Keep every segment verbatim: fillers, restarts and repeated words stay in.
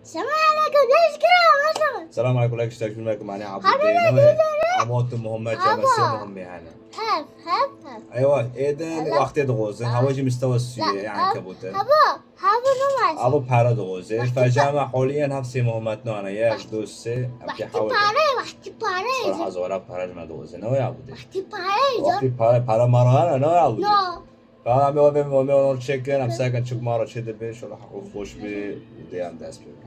Selam aleykum, leşkira, mesela. Selam aleykum, leşkira, şunu aleykum, ani Abu Hadi Dine lan, ve yürü. Amot Muhammed Aba. Cemesi Muhammed yani. Hep, hep, hep. Eywa, eden Aba. Vakti de gozun, Aba. Havacı müstava suyu, La, yani Ab-, kabute. Aba, hava ne var? Abu para da gozun, Vakti pa- facama holiyen hepsi Muhammed nana, ya Vakti- dostu, Vakti pare, vakti pare. Sonra hazora para da gozun, ne ya bu de? Vakti pare, Vakti para, para mara, ne ya bu de? No. Tamam, em ê, em ê, em ê onu çekin, em sakin çık mara çê de be, şöyle hak hoş bir deyim dest bir.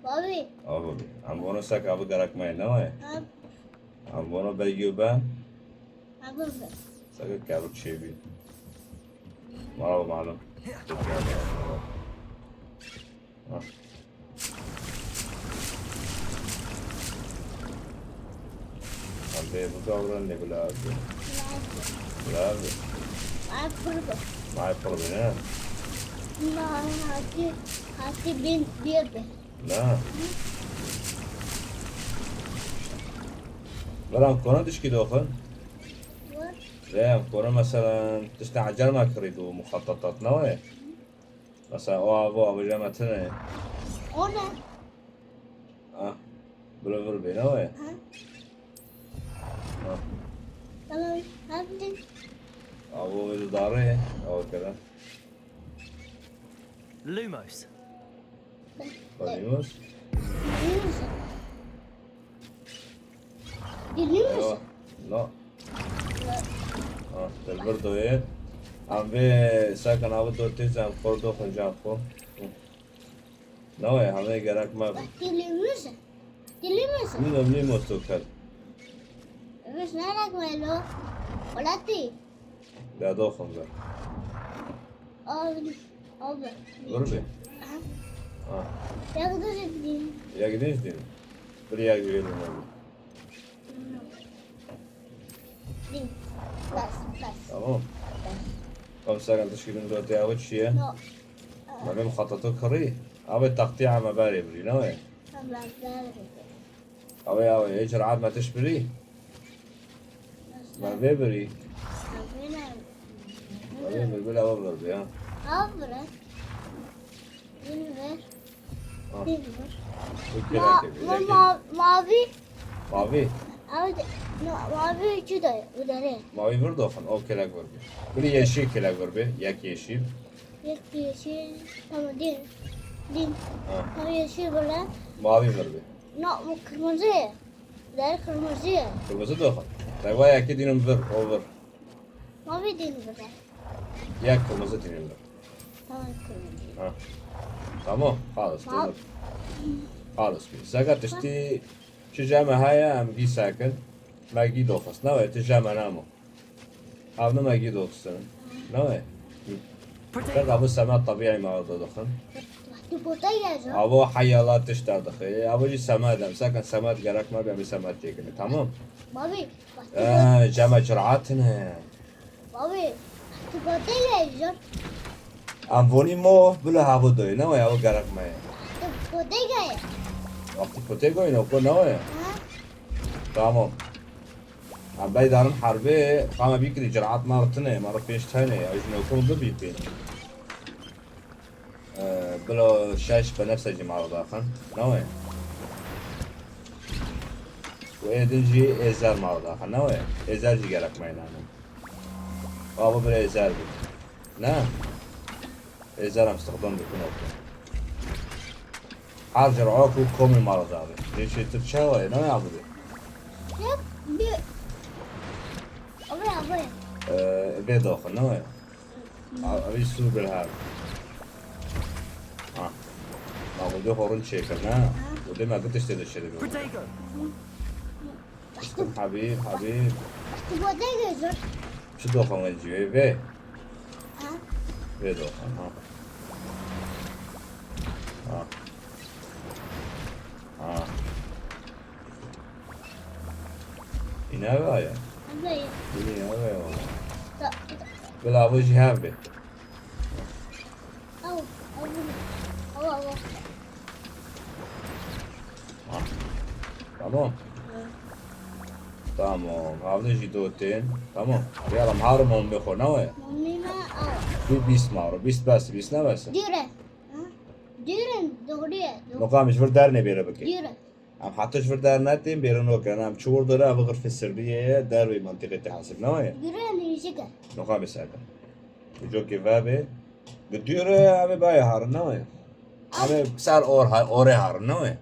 Bobby. Abi, abi. Em bunu sak abi gerekmeyin, ne var? Ab- Em bunu begiyo ben. Abi. Sakın kabul çevi. Mara malum. Ha. Abi, bu kavran ne bula abi? Bula abi. Ay, kurbu. Ay, kurbu, ne? Na, hati, hati bin bir bin. Na. Bela kona tişkî doxin. Ve em kona mesela tiştê ecel me kirî do muxatatat ne wê? Mesela o avo avêje me tine. O ne? Ah. Bila vir bê ne wê? Ha? Ah. Tamam. Hadi. Avo wê di darê. Avo kere. Lumos. Lumos? Lumos. Lumos. Ewa. No. Ha, te vir doyê. Em vê sakin abi do têz em xor do xuncan xo. Ne wê, hemê gerek me. Lumos. Lumos. Min em Lumos to ker. Lumos ne gerek me lo? Olati. Ya doxim be. Abi, abi. Dur bir. Aha. Ha. Yaklaşık değil. Ya gidin işte. Bir ya gidelim abi. Değil. Bas, bas. Tamam. Bas. Tamam, sen kardeş gidin dört ya, o çiye. No. Ma ben xatato kırı. Abi taktiğe ama bari bir, ne o ya? Tamam, bari. Awê, awê, ê ciraat me tiş birî? Me vê birî. Me vê birî, bila ew vir bê, ha. Ew vir e. Din vir. Ha. Din vir. Bu Ma-, kelek e, ma-, yekê. Ma-, mavi. Mavi? Ew de, no, mavi üçü de, bu da ne? Mavi vir doxin, o kelek vir bê. Bilî yeşîl kelek vir bê, yek yeşîl. Yek yeşîl, tamam, din. Din. Ha. Tamam, yeşîl böyle. Mavi vir bê. No, bu kırmızı. Der kırmızı. Kırmızı doxin. Rewayekî dînim vir, o vir. Mavi din vir. Ya kırmızı dînim vir. Tamam, kırmızı. Ha. Tamam, xalis, Ma- tu vir. Xalis bir. Saka tiştî çi ceme heye em gî sakin. Me gî doxist. Ne wê, tu ceme namo. Ev ne me gî doxistin. Ne wê? Tek ev semed tebîî me doxin. Tu potê ye, jo? Avo heyala tişt derdixê. Avo jî semed e. Sakin semed gerek me be, em ê semed têkine. Tamam? Bavê, Ee, cema ciraat ne. Bavê, tu potê ye, jo? Em vonî mo, bila havo doyê. Ne wê, avo gerek me ye. Tu potê ye. Wextî potê goyî, no ko ne wê? Ha? Tamam. Em bey darin herbê, qame bîkirî ciraat me re tine, me re pênc tene, ew jî newkom bibî pê. Ee, bilo şeş bi nefse jî me re daxin. Ne wê? Û ê din jî êzer me re daxin. Ne wê? Êzer jî gerek me nane. Ava bire êzer bî. Ne? Êzer em stixdam dikin oku. Her ciraat û komê me re daxin. Lê çêtir çawa ye? Ne wê abi? Yok, bir. Abi, abi. Ee, vê daxin, ne wê? A, ev î sû bir her. Ha. Ma xwe dê xwe rind çêkir, ne? Ha. Û dê me bi tiştê de çêdibin. Protego. Piştim hebî, hebî. Tu xwe dê gêjir. Çi doxan wê cî wê? Vê. Ha. Vê doxan, ha. Ha. Ha. Îne eve ya? Eve ya. Îne eve ya. Da, da. Bila bu jî hev be. Al, al bunu. Al, al, al. Ha. Tamam. Hı. Tamam. Havne jî dotên. Tamam. Ya lan, har mom be xo, ne wê? Mom nîne, al. Bî-, bîst maro, bîst bes, bîst ne bes e? Dûr e. Ha? Dûr e, doğru ye. Doğru. Noqa em ji vir dernê bêre bike. Dûr e. Em heta ji vir dernetên bêre nokin. Em çi wir dere, ev xirfê sirriyê ye, dervê mantîqê tê hesib, ne weye? Dûr e, nêzîk e. Noqa bê ser de. Bi cokê ve bê. Bi dûr e, ev ê bayê harin, ne weye? Ev ê ser or ha-, orê harin, ne weye?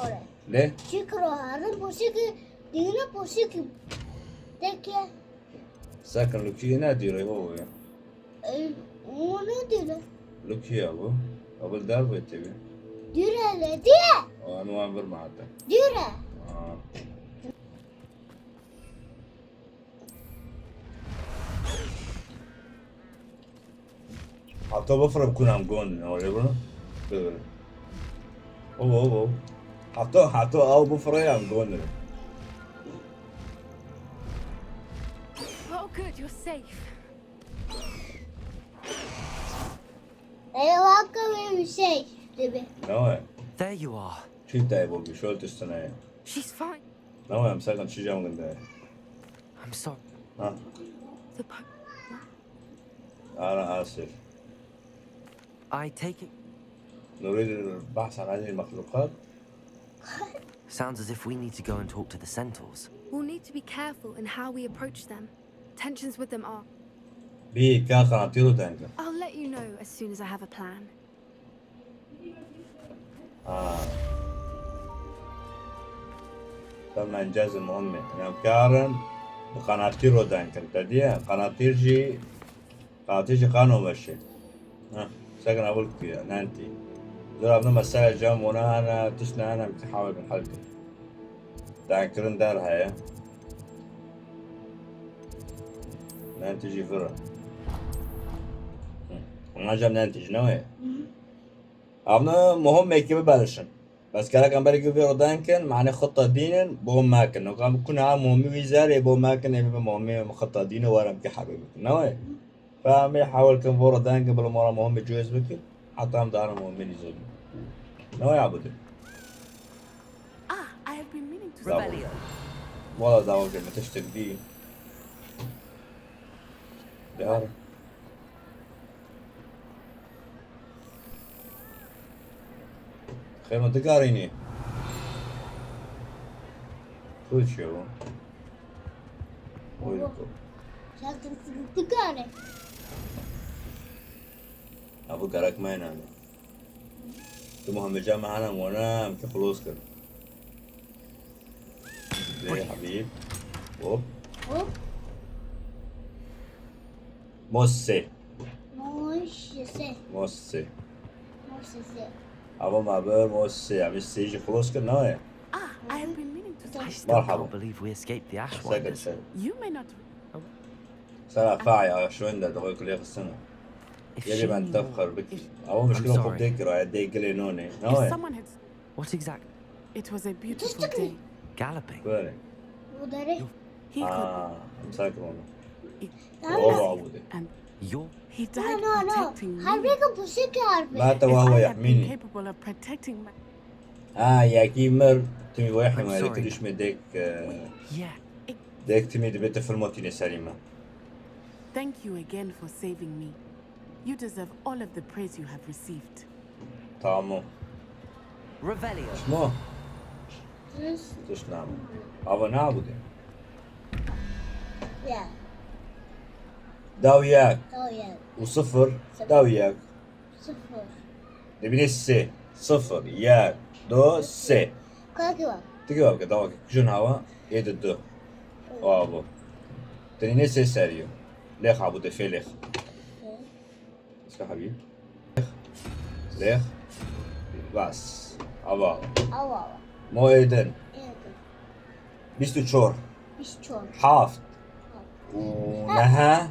Ore. Lê? Çi kiro harin, posiki, dîne posiki. Teke. Sekin lukî ne dîre o ya. E, o ne dîre? Lukî ya bu. Abul der bu tê bi. Dîre le diye. O anu an bir mata. Dîre. Aa. Heta bifire bi kuna em gondin, ew ê bibin. Bibin. Obo, obo. Heta, heta ew bifire em gondin. Oh, good, you're safe. Ê, waka wê bir şey gibi. Ne o? There you are. Çi tayê bo bir şey tüstüne ya. She's fine. Ne o, em sekan çi cam günde? I'm sorry. Ha. The po- Ana asir. I take it. Nuri bahs an hadi mahlukat. Sounds as if we need to go and talk to the centaurs. We'll need to be careful in how we approach them. Tensions with them are. Bir kan kanatiro danka. I'll let you know as soon as I have a plan. Ha. Tamam, cazı muhimmi. Em karin bi qanatî ro dan kirin. Te diye qanatî jî, qanatî jî qano meşe. Ha, sekin abul kuya, nentî. Zor abna mesela cam ona ana, tişna ana, em ki hawil bin hal kir. Dan kirin der heye. Nentî jî vira. Hı. Ona cam nentî jî ne weye? Abna muhim mekî biberişin. Bes gerek em berê vê rodan kin, mane xita dînin, bo me kin. Wek em kuna momî wî zerê bo me kin, ê bibe momî xita dîne, were em ki herbê bikin. Ne wê? Fe em ê hewil kin, bo rodan kin, bila mora momî cihêz bikin. Heta em darin momî nîzin. Ne wê ya bidin? Ah, I have been meaning to Bravo. Revelio. Wala dawa kin, me tiştek dî. Diyar. Xêr me dikarînî. Tu çi ye? Oy, Oho. Dikare. Ev gerek me nane. Tu muhemmeca me hene wana em ki xlos kir. Lê Habîb. Hop. Hop. Mosse. Mosse. Mosse. Mosse. Ava me bi Mosse. Em sê jî xlos kir, ne ye? Ah, I have been meaning to say. I still Merhaba. Can't believe we escaped the Ash Sekir, Winders. Sekir. You may not. Sera faî a şwende de kulê xistine. If Yedi she ben knew tef more, xerbik. If Ama I'm müşkil sorry. Xo dek ra, dek gilê nonê. Ne If ye? Someone had. What exactly? It was a beautiful day. Galloping. Böyle. Bu dere. He could. Aa, sakın onu. He Tamam. Oba bu de. And You're he No, died no, no. Protecting me. Harbi ki bu şey ki harbi. Mata If wa I huwa had been yahmini. Capable of protecting my. Ha, yaki mer timi wa I'm yahmini sorry. Kiliş me dek, e, Yeah. Dek timi de bete filmotine serî me. Thank you again for saving me. You deserve all of the praise you have received. Tamam. Revelio. Şmo? Düz. Tişt nam. Ava ne bu de? Ya. Daw yek. Daw yek. U sıfır. Sıfır. Daw yek. Sıfır. Dibine sê. Sıfır, yek, du, sê. Kaki bak. Tiki bak, dawa ki kujun hava, ê de du. O abu. Tenine sê seriyo. Lêx abu de fê lêx. Hı. Iska habî. Lêx. Bas. Ava. Ava. Mo êdin. Êdin. Bîst û çor. Bîst û çor. Haft. Haft. Û Ha. Nehe.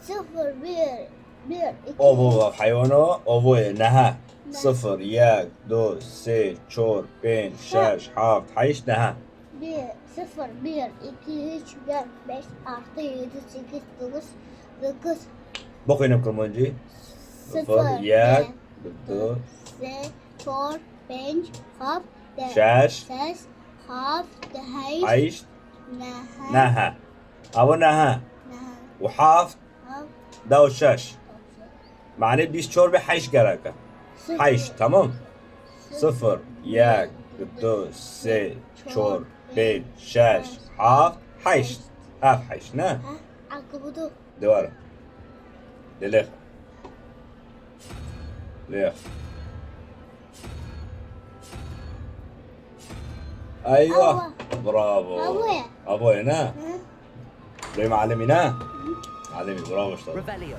Sıfır, bir, bir, iki, Ovo üç. Vav heyvano. Ovo ye nehe. Ne? Sıfır, yek, du, sê, çor, pênc, Ha. Şeş, haft, heşt, nehe. Bir, sıfır, bir, iki, üç, dört, beş, altı, yedi, sekiz, dokuz, dokuz. Bixwîne kurmancî. Sıfır, Sıfır, yek, yek, du. Du, sê, çor, pênc, haft, de, Şeş. Şeş, haft, de, heşt, Heşt. Nehe. Nehe. Ava nehe. Nehe. Û haft. Haft. Da û şeş. Mane bîst çor be heşt gerek e. Heşt, tamam. Sifir, yek, du, sê, çor, pênc, şeş, heft, heşt. Heft, heşt, ne? Ha, akubudu. Dewar. Dilêx. Lêx. Eyvah. Ava. Bravo. Ava ye. Ava ye, ne? Hı. Rê mealimî, ne? Hı. Mealimî, bravo işte. Revelio.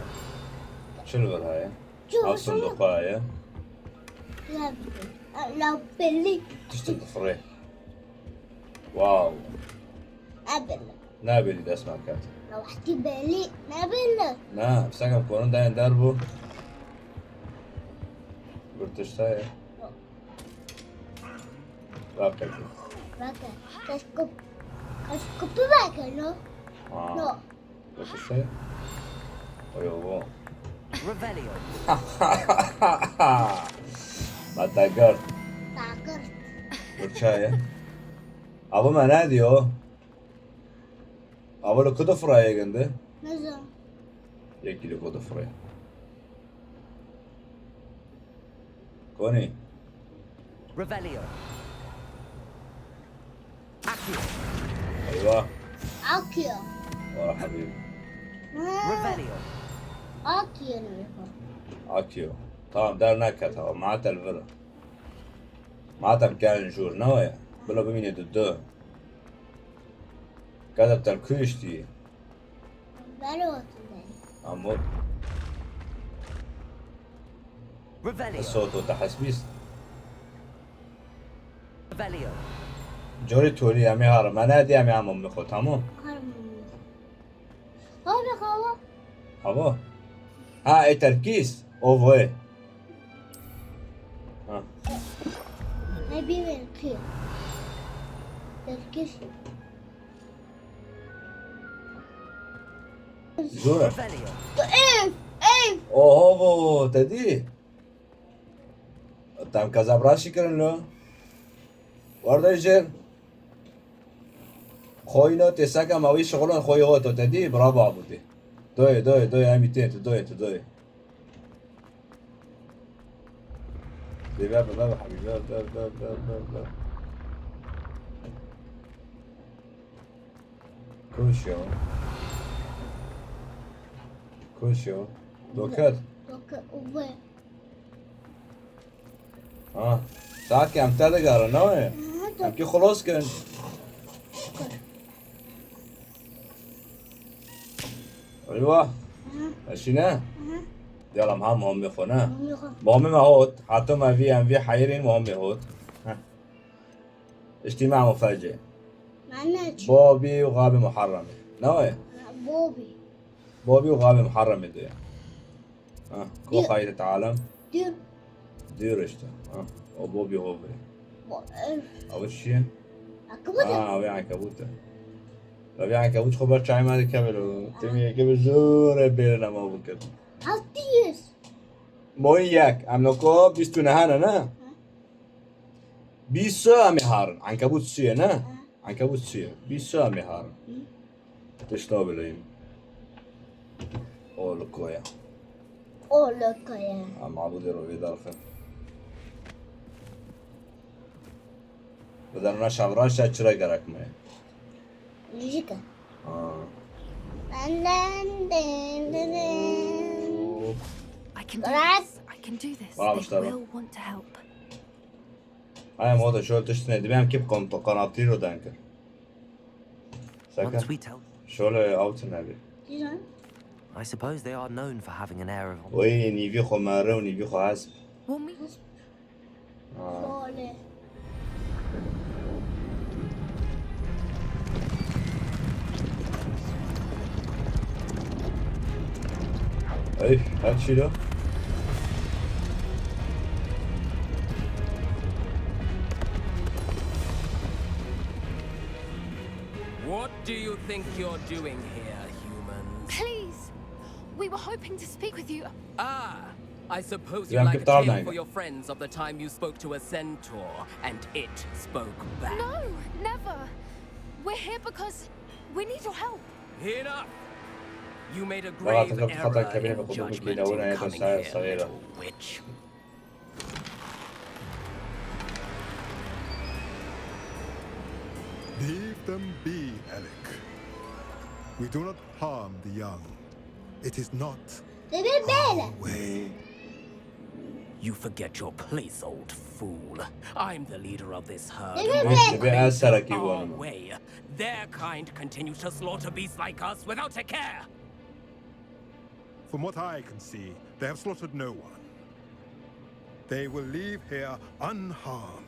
Çi li vir heye? Çi Ev li vir? Sindoqa ye. La, la belî. Tiştek difirê. Wow. Ebel. Nebêlî dest me ket. Lewhekî belî nebêlî. Na, pisekem korin dayên der bû. Bir tişt heye. Rakekî. Rakekî. Keşkup. Keşkupi veke, no? Ha. No. Keşkupi? Oyo, bu. Revelio. Bad dagir. Dagir. Bir çaye. Abi me ne diyor? Ava li ku difireye ginde? Nizanim. Yekî li ku difireye. Konî? Revelio. Akio. Eyvah. Akio. Wala hebîb. Ha. Revelio. Akio ne? Akio. Tamam, der neket ha. Ma te li vir. Ma te bi ken jûr ne ye. Bila bimîne du du. Keda te kuştî. Belo tu de. Amo. Revelio. Soto te hesbîst. Revelio. Corê tolî em ê harim. Me ne dî em ê hemû mixwe, tamam? Harim. Abi, hava. Hava? Ha, ê terkîz. O voye. Ha. Ne bileyim ki. Terkîz. Zor e. Ev, ev. Oho, vo, te dî? Tam kezab raşî kirin lo. Werde jêr. Xoyno tê seka ma wî şixulon xoyê ho to te dî? Bravo abû tê. Doyê, doyê, doyê, em î tê, tu doyê, tu doyê. Dê ver, ver, ver, hebî, ver, ver. Koş ya. Koş ya. Doket. Doket, ove. Ha. Saet ki em te digerin, ne wê? Aha, em ki xelos kirin. Eyvah. Aha. Eşî ne? Aha. Diyalem ha muhammed xwe ne? Muhammed xwe. Muhammed me hot. Hato me vî em vî heyirîn muhammed hot. Heh. اجتماع مفاجئ. معناته شو؟ Bobî û Xabê Muharremê. Ne wê? Ha, Bobî. Bobî û Xabê Muharremê diye. Ha, ko Diyor. Xayret alem. Diyor. Diyor işte. Ha, o Bobî ho vê. Bo-, e, Ew çi ye? Ankebut e. Ha, ew ankebut e. Ew ankebut xwe ber çayê me dikeve lo. Ha. Temî yeke bi zor e bêrine ma bikir. Altı yüz. Moyî yek. Em noko bîst û neh ne, ne? Ha. Bîst em ê harin. Ankebût çi ye, ne? Ha. Ankebût çi ye? Bîst em ê harin. Hı. Tişta bileyim. O li koya. O li koya. Ha, mabûdê ro vê derxin. Bi derna şevraşa çira gerek me? Müzik. Ha. I can do Bırak. This. I can do this. Bravo, They işte bu. Will want to help. Ay, em oda şöyle tiştine. Dibem kip kom to kanatî ro den kir. Seke. Once we tell. Şöyle altın abi. Güzel. I suppose they are known for having an air of Oy, nîvî xwe mere û nîvî xwe hesp. When we Ha. Şöyle. Ey, her şey lo. What do you think you're doing here, humans? Please, we were hoping to speak with you. Ah, I suppose you like a tale for your friends of the time you spoke to a centaur and it spoke back. No, never. We're here because we need your help. Enough! You made a Baba, grave tu kap- tu kata error kabine in bak, bu judgment kina wina in ya coming tasaya here, sayera. Little witch. Leave them be, Alec. We do not harm the young. It is not Bebê bêle. way. You forget your place, old fool. I'm the leader of this herd. Bebê and bêle. my Bebê, ez creatures serek are iguanım. Way. Their kind continue to slaughter beasts like us without a care. From what I can see, they have slaughtered no one. They will leave here unharmed.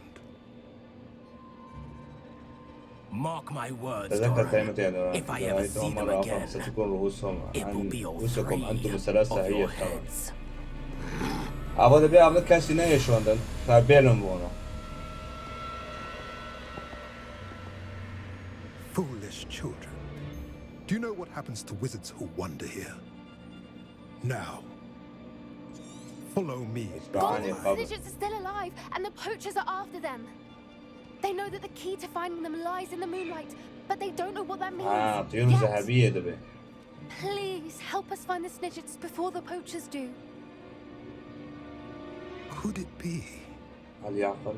Mark my words, تذكر Doran. كلمتي هذا. If I ever see them again, ستكون رؤوسهم it will عن be all رؤوسكم three أنتم الثلاثة of هي your الثمن. heads. Ava de bir avda kesine yaşandın. Febelin bunu. Foolish children. Do you know what happens to wizards who wander here? Now, follow me. Bani The kabul. Snidgets are still alive, and the poachers are after them. They know that the key to finding them lies in the moonlight, but they don't know what that means. Ha, tuyun yet. Zehebiye de be. Please help us find the Snidgets before the poachers do. Could it be? هل يعقل؟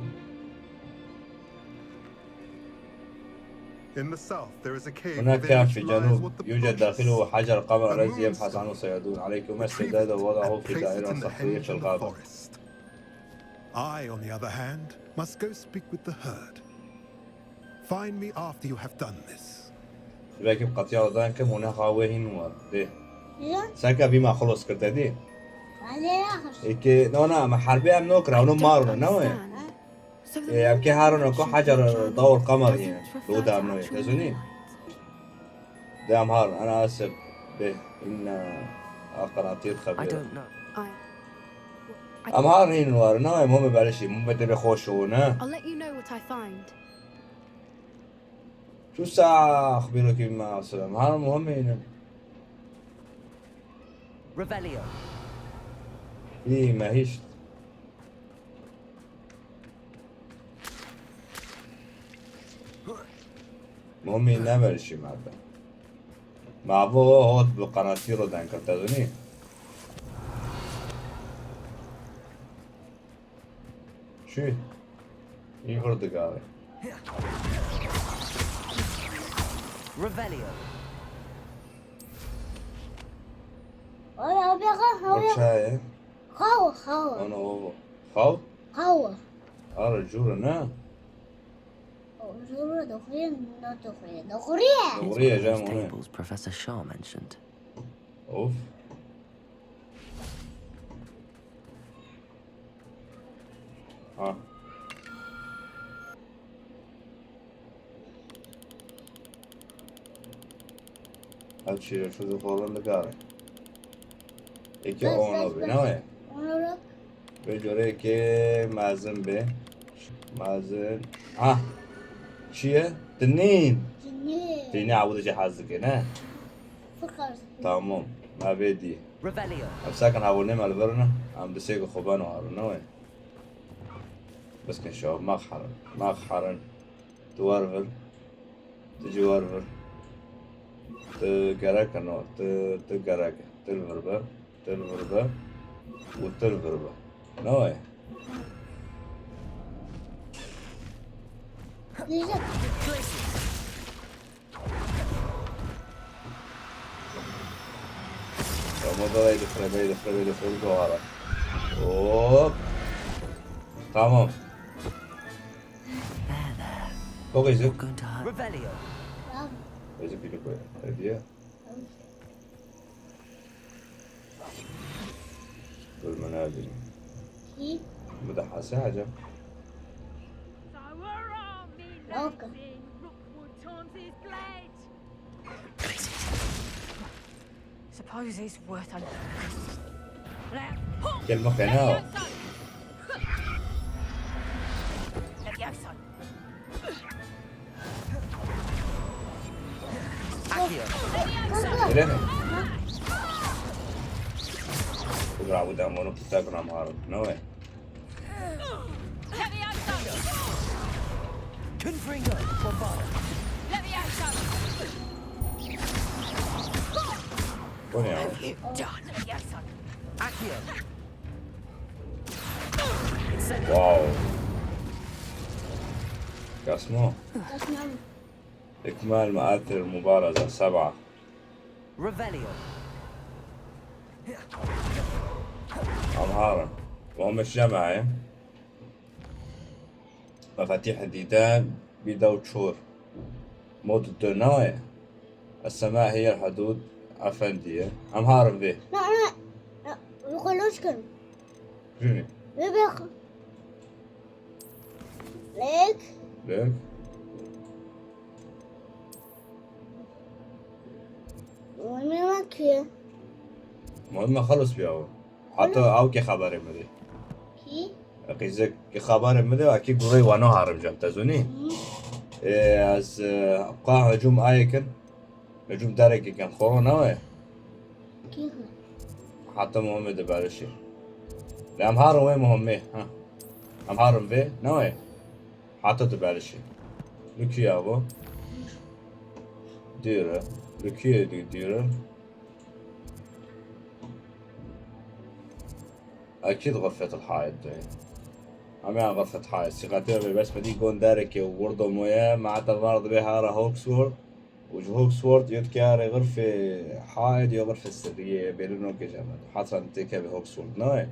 In the south, there is a cave هناك within كهف which في lies الجنوب what the يوجد poachers داخله حجر قمر The الذي يبحث Moonstone. عنه صيادون. عليكم Retrieve السداد it ووضعه and في place it دائرة in the صخرية henge في in the الغابة. Forest. I, on the other hand, must go speak with the herd. Find me after you have done this. Belki قتيا ودان كم هناك هاوي هين وار. دي. Ya. ساكا بما خلص كرت دي. Hadi ya. إيكي نونا ما حربي أم نوكرا ونو مارنا نوي. Understand. So the إيه، أبكي moonlight هارون أكو poachers حجر mentioned دور قمر doesn't هنا. refer لو to دام نوي. actual تزوني؟ moonlight. دام هارون، أنا آسف. به، إن قناطير I خبيرة. don't know. I. I أم هارون هين وار، نوي مهم بلشي، مهم بدي بخوش هنا. I'll let you know what I find. شو ساعة أخبرك بما أرسل؟ أم هارون مهم هنا. Revelio. إيه، ما هيش. مهم إنه بلشي مع ده. مع بو هوت بقناطيرو دان كرتا دوني. شو؟ يفرد قاري. Revelio. Ola o bega hawya. وشاية. Hawa hawa. أنا هو. خاو؟ Hawa. أرى جورنا. Zuru dokuya, no dokuya. Dokuya. Dokuya, These جامعة. Tables Professor Shah mentioned. أوف. ها. هاد شي شو ذو قولن دقاري. إيكي بس، أونو بس، بي، بس. نوي. Onu bırak. Ve göre ki mazın be. Mazın. Ah. Çiye? Tinin. Cini. Tini avuda cihazlık ne? Fıkar. Tamam. Mabedi. Revelio. Em sakin hawone mal verna. Em de sego xoban o harun ne? Bes kin şo ma xarin. Ma xarin. Tu war ver. Tu ji war ver. Tu gerek no. Tu, tu gerek. Tu li vir be. Tu li vir be. Û tu li vir be. Ne wayê? Diyecek. Tamam, da haydi fırla, haydi fırla, haydi fırla, doğru. Hop. Tamam. Çok iyi. Going to hurt. Revelio. Tamam. Ecik bir koy. Hadi ya. Ölmen abi. Ki. Bu da hasa hacı. Yok. Suppose it's worth a Gel bak ya. Accio. Öyle mi? Bravo, da bunu tutak ram harun. Ne o? Confringo. Bombard. Let me out, son. Bu ne ya? Have you done? Accio. Wow. Kasma. Kasma. إكمال مآثر المبارزة سبعة. Revelio. أمهارا. ومش جماعة. مفاتيح الديدان. Bir de uçur. Mod dönaye. السماء هي الحدود. Efendiye. Em harim vê. لا لا لا. خلاص كان. Juni. بيبي. ليك. Lök. وين ماكي؟ Muhim xelos biya o. Heta ew kê xeberê min dê. كي؟ Qîzek kê xeberê min dê, ekî gurê wano harim cem te zonî. Ê, ez, e, qa hicûm ayê kin. Hicûm derekê kin xoro ne we. كي؟ Heta Muhammed de berişê. Lê em harim wê Muhammed, ha. Em harim vê, ne we. Heta tu berişê. Li kî ya bu? Dîre. Li kî ye dî-, dîre? أكيد غرفة الحائط دي. أما غرفة حائط. ثقتي بس بدي جون دارك ووردو مويا مع تمار بها Hogsworth. وجو Hogsworth يد كاري غرفة حائط يا غرفة سرية بينونو كجامد. حصل تيكا ب Hogsworth. ناي.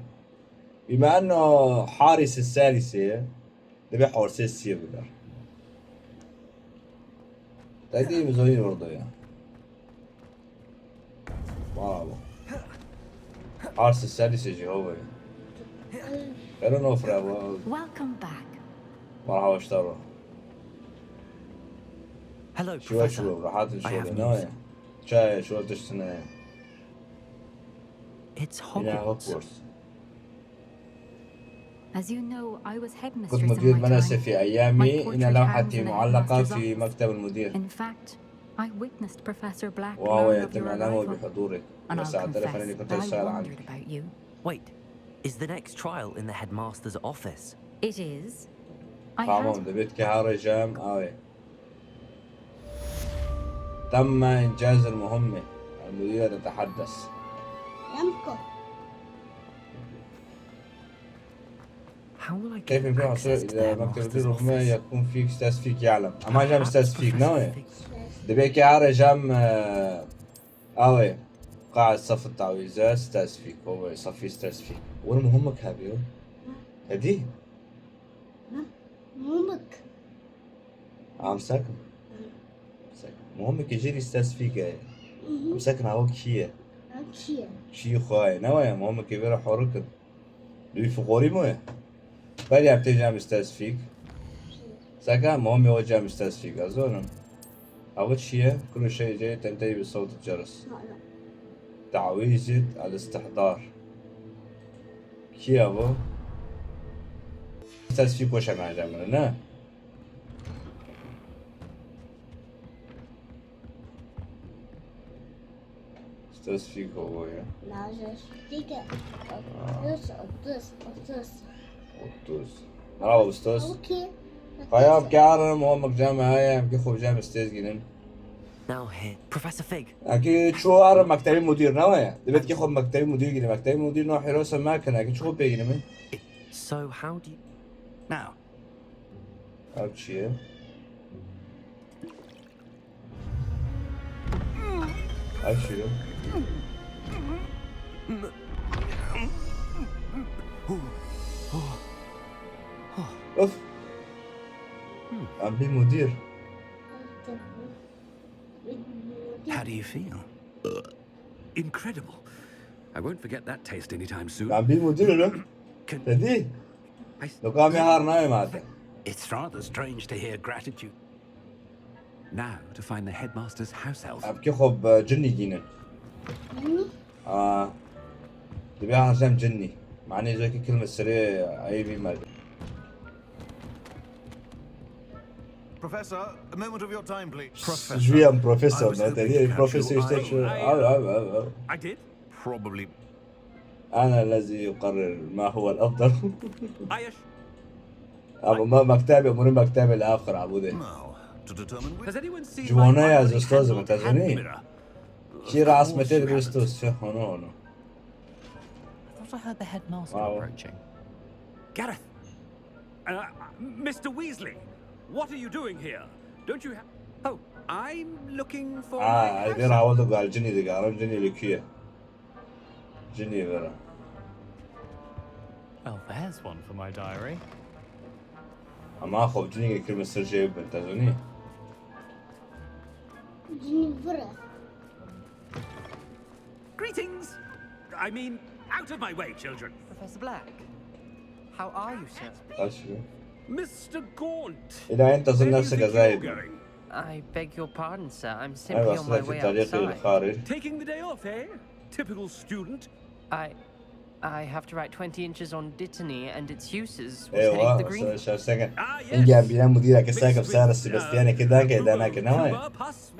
بما أنه حارس الثالثة، دبي حارس السير بدا. تدي مزوين برضو يا. Bravo. Arsi serî sejî hove. Ero nofre bu. Welcome back. Merhaba işte bu. Hello, Şuva Professor. şuva rahat I have şuva news. ne? Çay şuva tiştine. It's Yine Hogwarts. Hogwarts. As you know, I was كنت headmistress in مدير my مناسة time. في أيامي. My إن portrait hangs لوحتي in the معلقة headmaster's في office. مكتب المدير. In fact, I witnessed Professor Black وهو learn of your يتم إعلامه arrival. بحضورك. And I'll وساعتين confess فناني كنت that I أسأل wondered عنك. About you. Wait, is the next trial in the headmaster's office? It is. I تمام، had دبيت كهاري جام آوي. تم إنجاز المهمة. المديرة تتحدث. يمكو. How will I كيف get يمكن الوصول access to the إلى مكتب headmaster's المدير رغم office? يكون في ستاس فيك يعلم؟ أما جام ستاس فيك ناوي. دبيت كهاري جام آه، آوي. قاعد صف التعويذات ستاس فيك، هو صفي ستاس فيك. وين مهمك هابيو؟ هدي؟ مهمك. عم ساكن. ساكن. مهمك يجي لي ستاس فيك. عم ساكن هاو كيه. أكشيا. شي خاي. ناوي مهمك يبير حركن. دوی فقوری مو. بلی ام تی جام ستاس فیک. سکا مهمی و جام ستاس فیک. أظن. أول شيء كل شيء جاي تنتهي بصوت الجرس. تعويذة الاستحضار. كيا بو؟ ستاس فيك وش أنا جامل، نه؟ ستاس فيك هو يا. لا، جاش. دقيقة. أطلس، أطلس، أطلس. أوتوس. مرحبا أستاذ. أوكي. هيا بكي عارم وامك جامع هيا بكي خوب جامع ستيز جنن. Now here, Professor Fig. أكيد شو عارم مكتبي مدير نويا. دبت كي خوب مكتبي مدير جنن. مكتبي مدير نو حروسة ما كان أكيد شو بيجنن. So how do you... Now, أكشي. أكشي. أوف. أم بي مدير. How do you feel? Incredible. I won't forget that taste anytime soon. أم بي مدير لو. Can تدي. I... لو قام يهار نايم هذا. It's rather strange to hear gratitude. Now to find the headmaster's house elf. أبكي خوب جني جينن. آه. دبي هرجم جني. معني زوكي كلمة سرية أي بي مال. Professor, a moment of your time, please. جويا بروفيسور I was ما hoping تدري to catch بروفيسور you. يشتغل شو I- أو أو أو أو. I did. Probably. أنا الذي يقرر ما هو الأفضل. Ayesh, أبو ما مكتبي أمور مكتبي الآخر عبودي. Now, to determine which... has anyone seen جوانا my يا ivory أستاذ handled متزوني. hand mirror? Kira asmetê de bir usta, hono hono. I thought I heard the headmaster Wow. approaching. Gareth! Uh, Mister Weasley, what are you doing here? Don't you have... Oh, I'm looking for my Aa, house. bir hava da gal cini de garam cini lüküye. Cini vera. Well, there's one for my diary. Ama xo cini ke kirme ser şey ben tazoni. Cini vira. Greetings! I mean, out of my way, children. Professor Black, how are you, sir? Kaç lira? Mister Gaunt. Ila enta Where do you nefse think you're gazaydı. Going? I beg your pardon, sir. I'm Ay simply on my aslında way ki tarih outside. kharir. Taking the day off, eh? Typical student. I, I have to write twenty inches on Dittany and its uses, which heading to Eyvah, the green. sen sen sen. Ah, yes. Inge bir yan bu diye ki Mixed sen with, kapsar si bes uh, yani ki daha ki daha approval ki to ne var? our pass.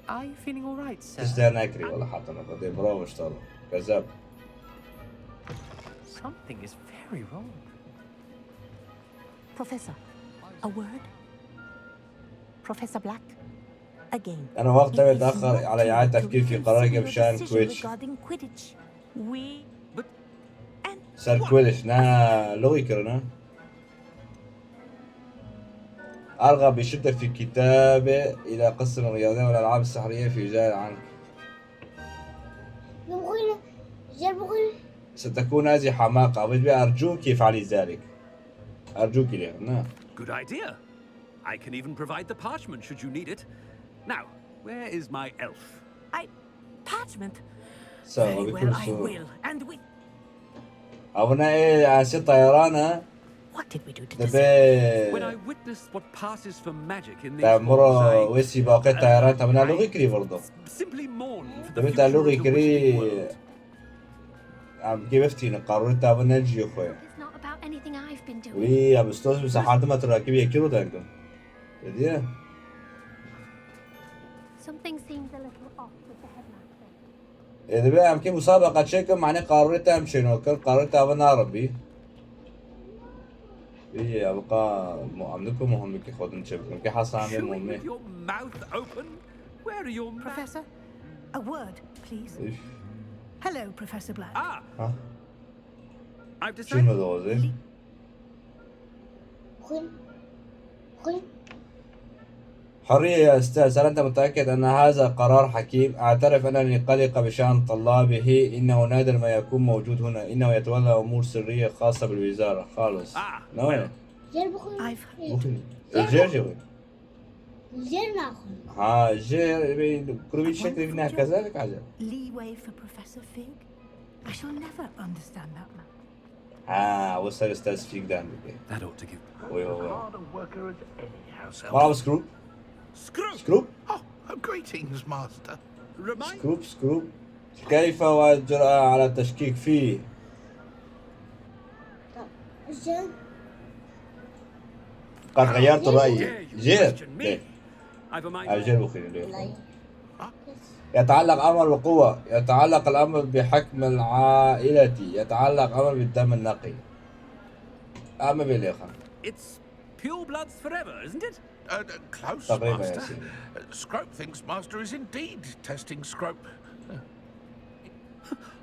Are you feeling all right, sir? Hiç daha ne kiri valla hatana bu de bravo işte oğlum. Gazap. Something is very wrong. Professor, a word? Professor Black, again. أنا وقت ما It is أتأخر not على too إعادة late to تفكير في reconsider قرارك your بشأن decision كويتش. Regarding Quidditch. We But and سر كويتش نا لغي كرنا. أرغب بشدة في كتابة إلى قسم الرياضيات والألعاب السحرية في وزارة عنك. Bugün, gel bugün. ستكون هذه حماقة، أرجوك افعلي ذلك. أرجوك ليه، نعم. Good idea. I can even provide the parchment should you need it. Now, where is my elf? I parchment. Sağ Very ol, well, I kusura. Will. And with Abone e, asi tayarana. What did we do to De deserve? be. When I witness what passes for magic in these Tamro halls, wesi baqe tayarana tamına logi kri vurdu. I simply mourn for the De be future of logi the kri. wizarding world. Am geveftin qaruri tavına jiyo khoya. It's not about anything I've been doing. Wi abistos bi sahardi ma tu rakibi yekiro dengim. Dedi ya. Something seems a little off with the headmaster. E, de be em ki musabaqa çekim, mane qaruri tam şeno kir, qaruri tavı narbi. Wi abqa mu amliku muhimmi ki xodun çekim ki hasan ve Chewing muhimmi. With your mouth open? Where are your ma- Professor, a word, please. Üf. Hello, Professor Black. Ah, Ha. I've Çin mi decided. doğru? Bugün, bugün. حرية يا أستاذ، هل أنت متأكد أن هذا قرار حكيم؟ أعترف أنني قلقة بشأن طلابه، إنه نادر ما يكون موجود هنا، إنه يتولى أمور سرية خاصة بالوزارة خالص. Ah, نوين؟ Gel bugün. I've ممكن. الجير جوي. Gel bugün. ها الجير بي-، كروبي شكل بناء كذلك عجب. Leeway for Professor Fig. I shall never understand that man. ها وصل أستاذ فيك دان بكي. That ought to give. وي وي وي. Harder worker at any house elf. مرحبا سكروب. Screw! سكروب. Oh, greetings, Master. Remind سكروب سكروب. كيف والجرأة على التشكيك فيه؟ Gel. قد غيرت الرأي. Dare you جير. question me? ليه؟ I've a mind. أو جير بخير ليه؟ Lay. يتعلق أمر بالقوة، يتعلق الأمر بحكم العائلة، يتعلق أمر بالدم النقي. أما بليخا. It's pure bloods forever, isn't it? Uh, uh, close, تقريبا يا Master. سيدي. Uh, Scrope thinks Master is indeed testing Scrope.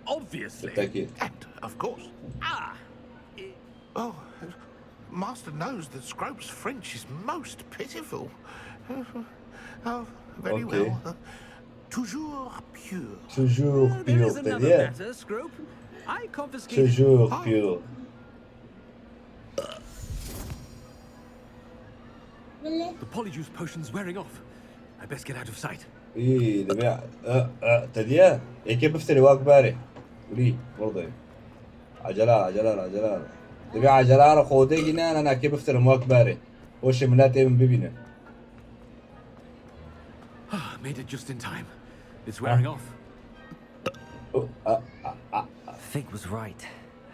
Obviously. بالتأكيد. And, of course, Ah, oh, Master knows that Scrope's French is most pitiful. Oh, very Okay. Well. Toujours pur. Toujours there is pur another dedi ya. Matter, Scrope. I confiscated. Toujours pur. Böyle. The Polyjuice potion's wearing off. I best get out of sight. اي دبي اه اه تديا ايكي بفتري واك باري. ولي برضه. عجلة عجلة عجلة. دبي عجلة خودي جنا انا كي بفتري واك باري. وش ملاتي من بيبينا. Ah, made it just in time. It's wearing off. أوه، آه، آه، آه. Fig was right.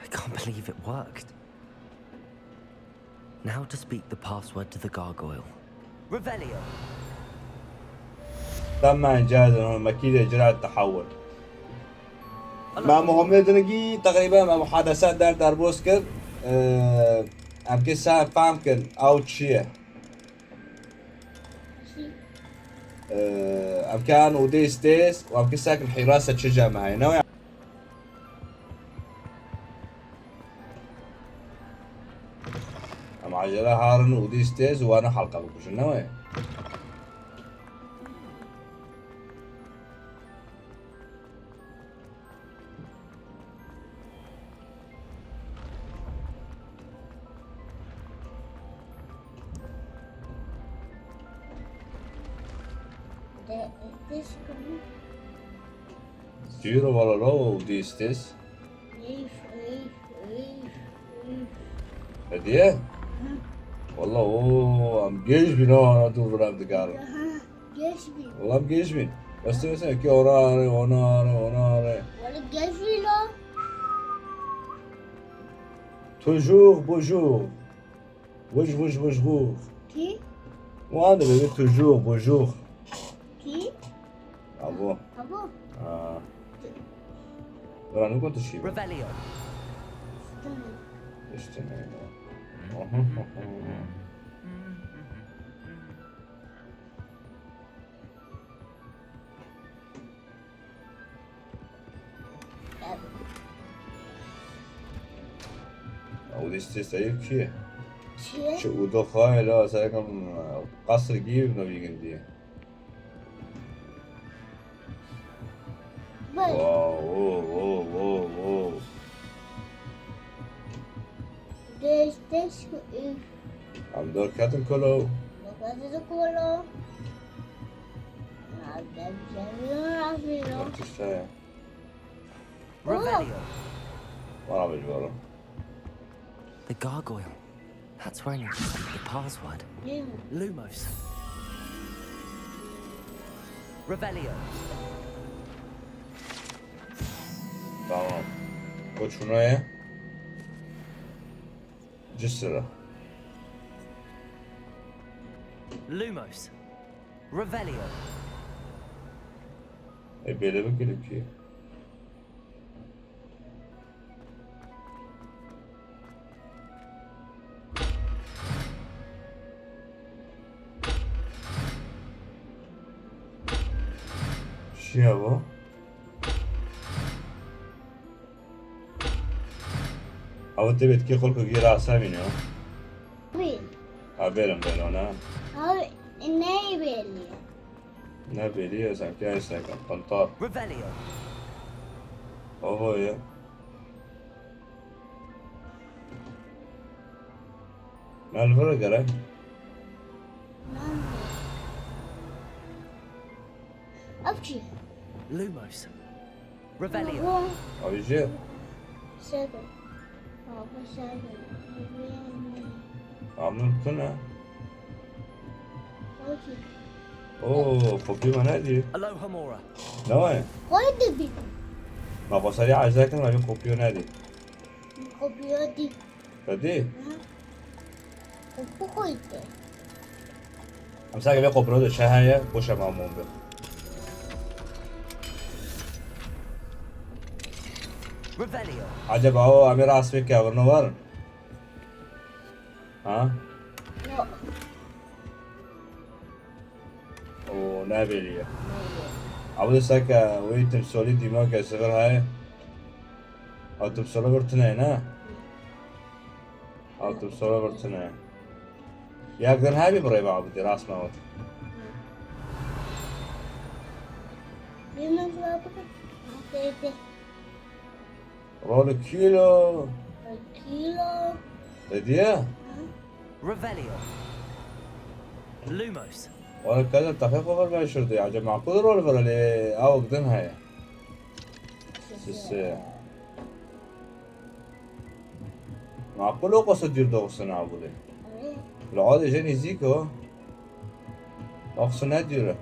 I can't believe it worked. Now to speak the password to the gargoyle. Revelio. تم إنجاز المكيدة إجراء التحول. ما مهمة درجي تقريبا ما محادثات دار دار بوسكر. آه، أم كسا فامكن أو تشيه. Ee, em ke an ûdê stêz û em ke sakin hîrasa çi cem heye, ne wê? Em acele harin ûdê stêz û wana halqa bikujin, ne wê? Dîro wala lo û dîstiz. Hediye? Wala o em gêj bîn, ana dur vira em digarin. Geç bin. Wala em gêj bîn. Bes tu mesela ki ona are, ona are, ona are. Wala geç bin o. Toujours, bonjour. Wij, wij, wij, wû. Kî? Wan de bebe toujours, bonjour. Kî? Abo. Abo. Ha. Bira, ne got tu şî? Revelio. Tamam. İşte ne? Ew dîstê seyî çi ye? Çi ye? Çi û do xayê la, serê kam qasir gî bi navî gindiye. Bak. Wow, wow, wow, wow, wow. Desteş üf. Em derketin kolo. Derketin kolo. Abi, ben güzel bir Bak işte ya. Revelio. Bana bir oğlum. The gargoyle. That's where I need to send the password. Lumos. Revelio. Tamam. Koç buna ya. Cısıra. Lumos. Revelio. E, böyle bir gelip ki. Çi ya bu? Ew tê bêtkê xwe ku gî rasemîne. Wî. Ha, bêrim bêro, ne? Ha, ney bêlî? Ne bêlî ye, sanki ay seka, pantar. Revelio. Oho ye. Nalvara gerek. Ev çi? Lumos. Revelio. Abi jê. Seven. Abi seven. Amın tu ne? Okey. Oo, kopya mı ne diyor? Alohomora. Ne var? Koy da bir. Ma xwesarî ecza kirin, ma vê kopya nedî. Kopya dî. Te dî? Hı. Kopya koy de. Em sake vê kopya de çi heye, boşa mamon be. Revelio. Acaba o em ê rast vê kevin var? Ha? Yok. O nebêriye. Ew dê seke wê timsolî dîmake zivir heye. Ew timsole vir tune ye, ne? Ew timsole vir tune ye. Yek din hebî bi rêva Ebûdê, rast me got. Rolü kilo. Kilo. Hediye? Revelio. Lumos. Wala kaza taxe xo ver ben şurada ya. Acaba makul rol ver le, awk din heye. Sisi. Makul o qasa dür doğrusu ne bu de. Lo ade je nizîk o. Bak su ne dür.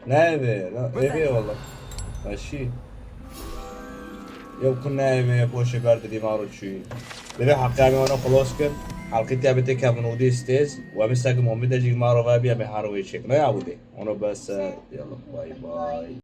Nayê vê, na, ê vê wala. Eşî. Yew ku nayê vê, poşê ber didî maro çûyî. Divê heqê em ê wana xulos kin. Helqî tiya bê tê kevin û dî stêz. Û em ê sekim Homî de jî maro ve bî, em ê her wê çêk. Ne ya wîdê. Ono bes e. Yallah, bay bay.